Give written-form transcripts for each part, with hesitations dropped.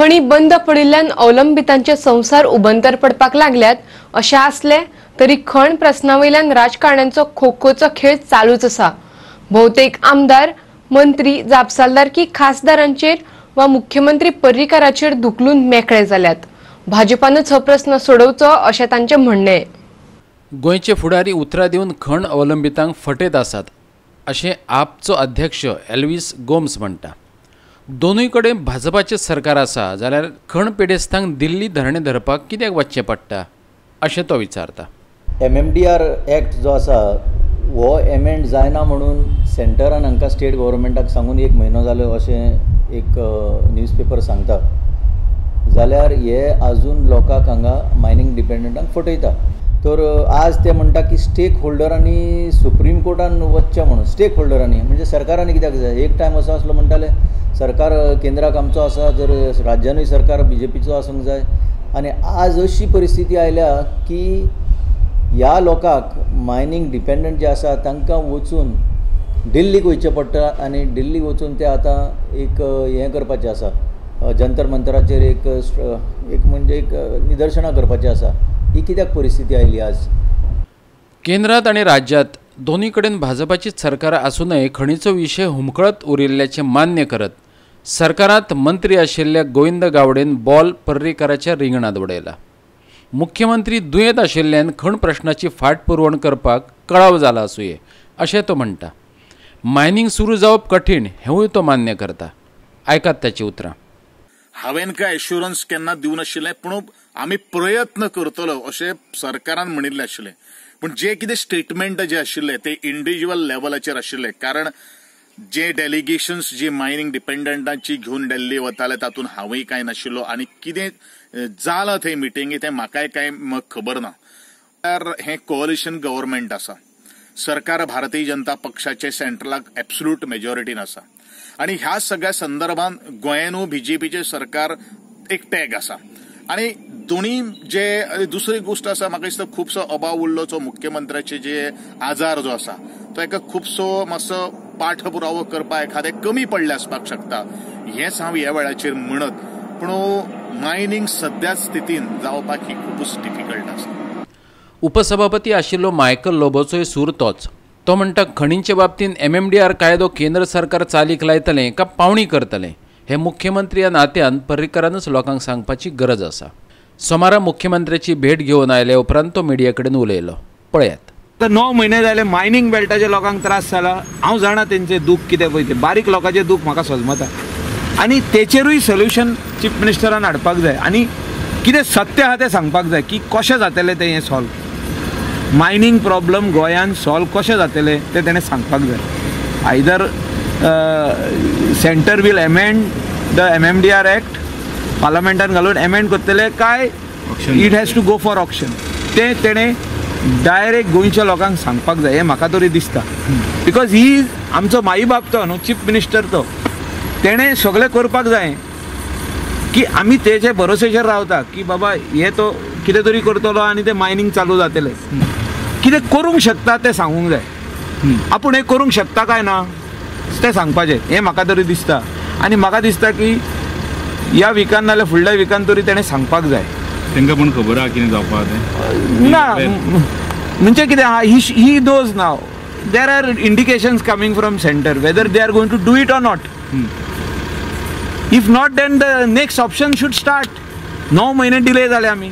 खणी बंद पडिल्ल्यान अवलंबितांचे संवसार उबंतर पडपाक लागल्यात अशें आसलें तरी खण प्रस्ना वयल्यान राजकारण्यांचो खो-खोचो खेळ चालूच आसा. भोवतेक आमदार, मंत्री जापसालदारकी खासदारांचेर वा मुख्यमंत्री पर्रीकाराचेर धुकलून मेकळे जाल्यात. भाजपानच हो प्रस्न सोडोवचो अशें तांचें म्हणणें. गोंयचे फुडारी उतरां दिवन खण अवलंबितांक फटयत आसात अशें आपचो अध्यक्ष एल्वीस गोम्स म्हणटा. दोनूय कडेन भाजपाचें सरकार आसा जाल्यार खण पिडेस्तांक दिल्ली धरणें धरपाक कित्याक वचचें पडटा अशें तो विचारता. MMDR act जो आसा हो एमेंड जायना म्हणून सेंटरान हांकां स्टेट गव्हर्मेंटाक सांगून एक म्हयनो जालो अशें एक न्यूजपेपर सांगता, जाल्यार हे आजून लोकांक हांगा मायनींग डिपेंडंटांक फटयता. तर आज ते म्हणटा की स्टेक होल्डरांनी सुप्रीम कोर्टान वचचें म्हणून. स्टेक होल्डरांनी म्हणजे सरकारांनी कित्याक जाय? एक टायम असो आसलो म्हणटाले सरकार केंद्राक आमचो आसा, जर राज्यानूय सरकार बीजेपीचो आसूंक जाय. आनी आज अशी परिस्थिती आयल्या की ह्या लोकांक मायनींग डिपेंडंट जे आसा तांकां वचून दिल्लीक वयचें पडटा आनी दिल्लीक वचून ते आतां एक हें करपाचें आसा, जंतर मंतराचेर एक एक म्हणजे एक निदर्शनां करपाचें आसा. ही कित्याक परिस्थिती आयली आज? केंद्रांत आनी राज्यांत दोनूय कडेन भाजपाचीच सरकारां आसूनय खणीचो विशय हुमकळत उरिल्ल्याचें मान्य करत सरकारांत मंत्री आशिल्ल्या गोविंद गावडेन बॉल पर्रीकाराच्या रिंगणांत उडयला. मुख्यमंत्री दुयेंत आशिल्ल्यान खण प्रश्नाची फाटपुरवण करपाक कळाव जाला आसुये अशें तो म्हणटा. मायनींग सुरू जावप कठीण हेंवूय तो मान्य करता. आयकात ताची उतरां. हांवें काय एश्युरन्स केन्ना दिवं नाशिल्लें, पूण आमी प्रयत्न करतलो अशें सरकारान म्हणिल्लें आशिल्लें. पूण जे कितें स्टेटमेंट जे आशिल्ले ते इंडिव्हिज्युअल लेवलाचेर आशिल्ले, कारण जे डेलिगेशन्स जे मायनींग डिपेंडंटांची घेवन दिल्ली वताले तातूंत हांवूय कांय नाशिल्लो आनी कितें जालां थंय मिटिंगी तें म्हाकाय कांय खबर ना. हें कोअलिशन गव्हर्मेंट आसा, सरकार भारतीय जनता पक्षाचे सेंट्रलाक एब्सोल्यूट मेजॉरिटीन आसा आनी ह्या सगळ्या संदर्भात गोंयानूय बीजेपीचें सरकार एक टॅग आसा. आनी दोनूय जे दुसरी गोश्ट आसा, म्हाका दिसता खुबसो अभाव उरलो जो मुख्यमंत्र्याचे जे आजार जो आसा तो एका खुबसो मातसो पाठपुरावो करपाक एखादें कमी पडलें आसपाक शकता हेंच हांव ह्या वेळाचेर म्हणत. पूण मायनींग सद्या स्थितीन जावपाक ही खुबूच डिफिकल्ट आसा. उपसभापती आशिल्लो मायकल लोबोचोय सूर तोच. तो म्हणटा खणींचे बाबतींत MMDR कायदो केंद्र सरकार चालीक लायतलें का पावणी करतलें हें मुख्यमंत्री ह्या नात्यान पर्रीकारानच लोकांक सांगपाची गरज आसा. सोमारा मुख्यमंत्र्याची भेट घेवन आयले उपरांत तो मिडिया कडेन उलयलो. पळयात. 9 म्हयने जाले मायनींग बेल्टाचे लोकांक त्रास जाला. हांव जाणा तेंचें दूख कितें पळय तें, बारीक लोकांचें दूख म्हाका सजमता आनी तेचेरूय सोल्युशन चीफ मिनिस्टरान हाडपाक जाय आनी कितें सत्य आहा तें सांगपाक जाय की कशें जातलें तें हें सॉल्व. मायनींग प्रॉब्लम गोंयान सॉल्व कशें जातलें तें तेणें सांगपाक जाय. Either centre will amend the MMDR act पार्लमेंटान घालून एमेंड करतले काय it has to go for auction, तें तेणें डायरेक्ट गोंयच्या लोकांक सांगपाक जाय हें म्हाका तरी दिसता. Because ही आमचो माई बाप तो न्हू, चीफ मिनिस्टर तो, तेणें सगळें करपाक जाय की आमी तेजे भरोसेचेर रावता की बाबा हे तो कितें तरी करतलो आनी तें मायनींग चालू जातलें. कितें करूंक शकता तें सांगूंक जाय, आपूण हें करूंक शकता काय ना तें सांगपाचें हें म्हाका तरी दिसता. आनी म्हाका दिसता की ह्या विकान नाल्यार फुडल्या विकान तरी तेणें सांगपाक जाय. तांकां पूण खबर आहा कितें जावपाक तें ना, म्हणजे कितें आहा, he knows now there are indications coming from centre whether they are going to do it or not. If not then the next option should start. 9 म्हयने डिले जाले आमी.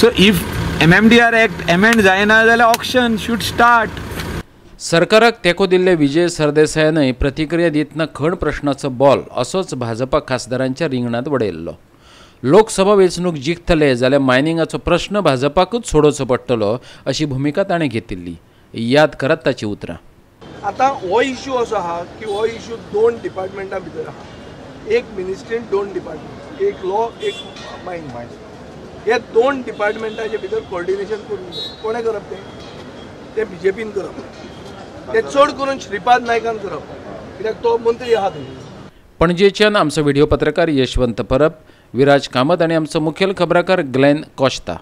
So if MMDR act amend जायना जाल्यार auction should start. सरकाराक तेंको दिल्ले विजय सरदेसायानय प्रतिक्रिया दितना खण प्रश्नाचो बॉल असोच भाजपा खासदारांच्या रिंगणांत वडयल्लो. लोकसभा वेंचणूक जिखतले जाल्यार मायनिंगाचो प्रश्न भाजपाकूच सोडोवचो पडटलो अशी भुमिका ताणें घेतिल्ली. याद करात ताची उतरां. आतां हो इश्यू असो आहा की हो इश्यू 2 डिपार्टमेंटां भितर आहा, एक मिनिस्ट्रीन 2 डिपार्टमेंट, एक लॉ एक मायनिंग. हे 2 डिपार्टमेंटाचे भितर कोऑर्डिनेशन करूंक जाय. कोणें करप तें? तें बीजेपीन करप, तें चड करून श्रीपाद नायकान करप, कित्याक तो मंत्री आहा थंय. पणजेच्यान आमचो व्हिडिओ पत्रकार यशवंत परब, विराज कामत आनी आमचो मुखेल खबराकार ग्लॅन कोश्ता.